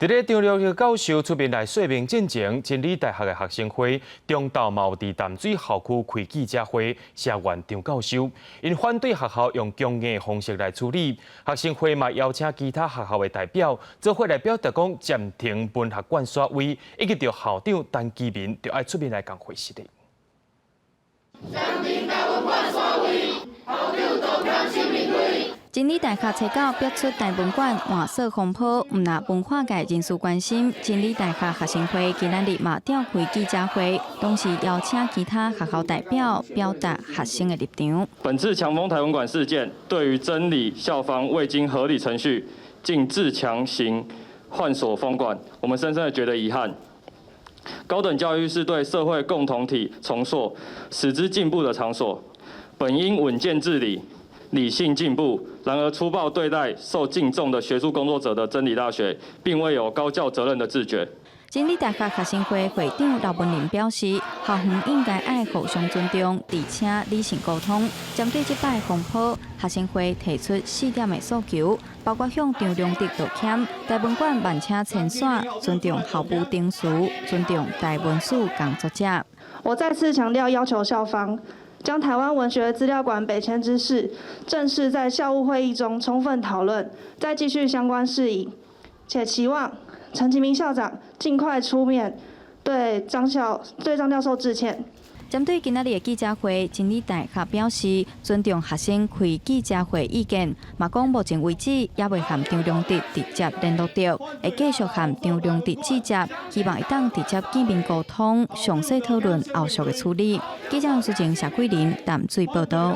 佇咧張良德教授出面來說明進前，真理大學的學生會中晝嘛有佇淡水校區開記者會，聲援張教授，𪜶反對學校用強硬的方式來處理。學生會嘛邀請其他學校的代表，做伙來表達講暫停文學館煞位，以及著校長陳其明著愛出面來共回釋的。暫停台文館煞位，校長道歉聲明開。真理大學冊九逼出台文館換鎖風波，毋但文化界人士關心，真理大學學生會今仔日嘛召開記者會，同時邀請其他學校代表表達學生的立場。本次強封台文館事件，對於真理校方未經合理程序，徑自強行換鎖封館，我們深深的覺得遺憾。高等教育是對社會共同體重塑、使之進步的場所，本應穩健治理、理性進步。然而粗暴對待受敬重的學術工作者的真理大學，並未有高教責任的自覺。真理大學學生會會長劉文林表示，校方應該愛互相尊重，而且理性溝通。針對這擺風波，學生會提出四點的訴求，包括向張良德道歉、台文館慢車遷徙、尊重校務程序、尊重台文史工作者。我再次強調，要求校方將台灣文學資料館北遷之事，正式在校務會議中充分討論，再繼續相關事宜，且期望陳其明校長盡快出面對張教授致歉。針對今仔日的記者會，真理大學表示尊重學生開記者會意見，嘛講目前為止猶未和張良德直接聯絡著，會繼續和張良德接觸，希望會當直接見面溝通，詳細討論後續的處理。記者楊淑靜、謝桂林淡水報道。